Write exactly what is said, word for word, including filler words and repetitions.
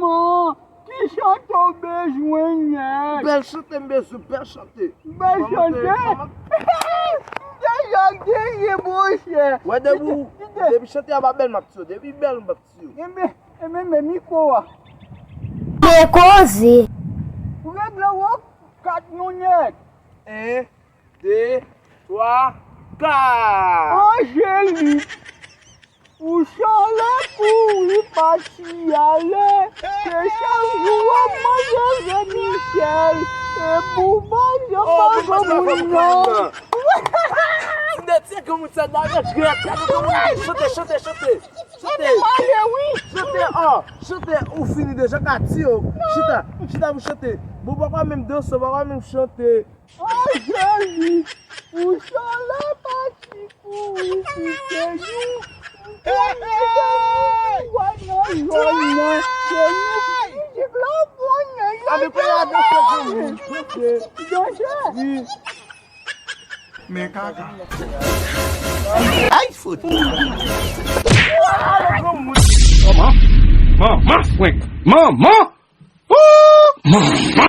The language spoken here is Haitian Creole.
Manman, ki chante w bezwen nèt? Bèl chante m bezwen, bèl chante. Bèl chante? M deja genyen, monchè. Wè, depi, depi chante a pa bèl, m ap tiye w. Depi bèl, m ap tiye w. Enben, enben, men mikwo a. Te koze. Regle w kat nou nèt. En, de, twa, kat. Anjelik, ou chale kouri pati ale. Se chak jou w ap manje Zemichèl. E bouba, jan pa granmoun nan. Ti nèt se granmoun sa nan regrèt. Gade granmoun nan. Chante, chante, chante. Chante. Chante, an. Chante, ou fini deja, ka tiye w. Chita, chita pou chante. Bon, pa ka menm danse, pa ka menm chante. Anjelik, ou chale pati kouri kite nou. Ou konnen se nou ki wè nan zòn nan. Se nou ki mizik la konnen. Ann peye a danse pou nou. Danse. Wi. Men kaka. Ay, fout. Manman, manman, frenk. Manman. Ooh, manman.